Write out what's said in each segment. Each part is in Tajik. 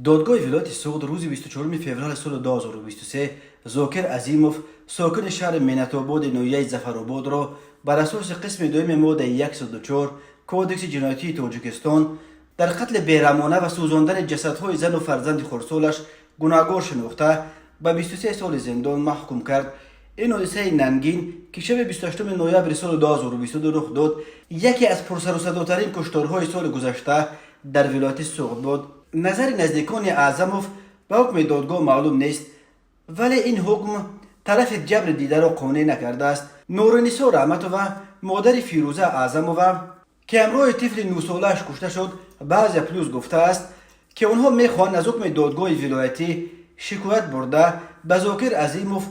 Додгоҳи вилояти Суғд рӯзи 24 феврали соли 2023 Зокир Азимов, сокини шаҳри Менатободи ноҳияи Зафарободро, бар асоси қисми дуюми моддаи 104 Кодекси ҷиноятии Тоҷикистон дар қатли бераҳмона ва сӯзондани ҷасадҳои зану фарзанди хурдсолаш гунаҳгор шинохта, ба 23 соли зиндон маҳкум кард. Ин ҳодисаи нангин, ки шаби 28 ноябри соли 2022 рух дод, яке аз пурсарусадотарин кушторҳои соли гузашта дар вилояти Суғд буд. Назари наздикони Аъзамов ба ҳукми додгоҳ маълум нест, вале ин ҳукм тарафи ҷабри дидаро қонеъ накардааст. Нуринисо Раҳматова, модари Фирӯза Аъзамова, ки ҳамроҳи тифли 9-солааш кушта шуд, ба Азия Плюс гуфтааст, ки онҳо мехоҳанд аз ҳукми додгоҳи вилоятӣ шикоят бурда, ба Зокир Азимов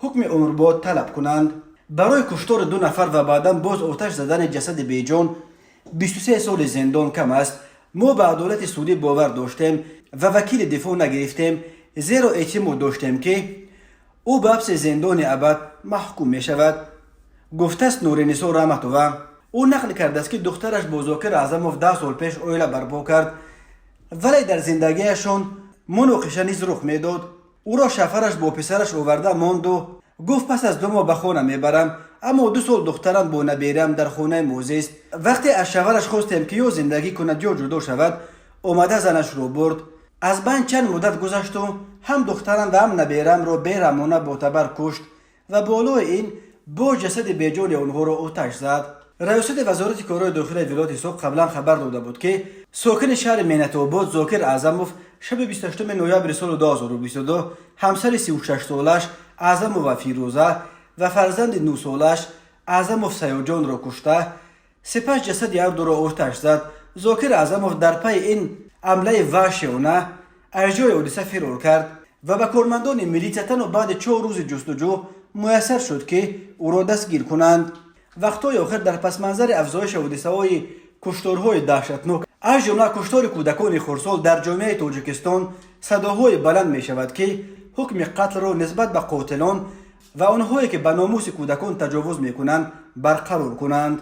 ҳукми умрбод талаб кунанд. Барои куштори ду нафар ва баъдан боз оташ задани ҷасади беҷон 23 соли зиндон кам аст. Мо ба адолати судӣ бовар доштем ва вакили дифоъ нагирифтем, зеро эътимод доштем, ки ӯ ба ҳабси зиндони абад маҳкум мешавад, гуфтааст Нуринисо Раҳматова. Ӯ нақл кардааст, ки духтараш бо Зокир Аъзамов 10 сол пеш оила барпо кард, вале дар зиндагиашон муноқиша низ рух медод. Ӯро шавҳараш бо писараш оварда монду гуфт: «Пас аз 2 моҳ ба хона мебарам», аммо 2 сол духтарам бо набераам дар хонаи мо зист. Вақте аз шавҳараш хостем, ки ё зиндагӣ кунад, ё ҷудо шавад, омада занашро бурд. Аз байн чанд муддат гузашту ҳам духтарам ва ҳам набераамро бераҳмона бо табар кушт ва болои ин бо ҷасади беҷони онҳоро оташ зад. Раёсати Вазорати корҳои дохилаи вилояти Суғд қаблан хабар дода буд, ки сокини шаҳри Менатобод Зокир Аъзамов шаби 28 ноябри соли 2022 ҳамсари 36-солааш Аъзамова Фирӯза ва фарзанди 9-солааш Аъзамов Саёҷонро кушта, сипас ҷасади ҳардуро оташ зад. Зокир Аъзамов дар пайи ин ҳамлаи ваҳшиёна аз ҷои ҳодиса фирор кард ва ба кормандони милитсия танҳо баъди 4 рӯзи ҷустуҷӯ муяссар шуд, ки ӯро дастгир кунанд. Вақтҳои охир дар пасманзари афзоиши ҳодисаҳои кушторҳои даҳшатнок, аз ҷумла куштори кӯдакони хурдсол, дар ҷомеаи Тоҷикистон садоҳое баланд мешавад, ки ҳукми қатлро нисбат ба қотилон ва онҳое, ки ба номуси кӯдакон таҷовуз мекунанд, барқарор кунанд.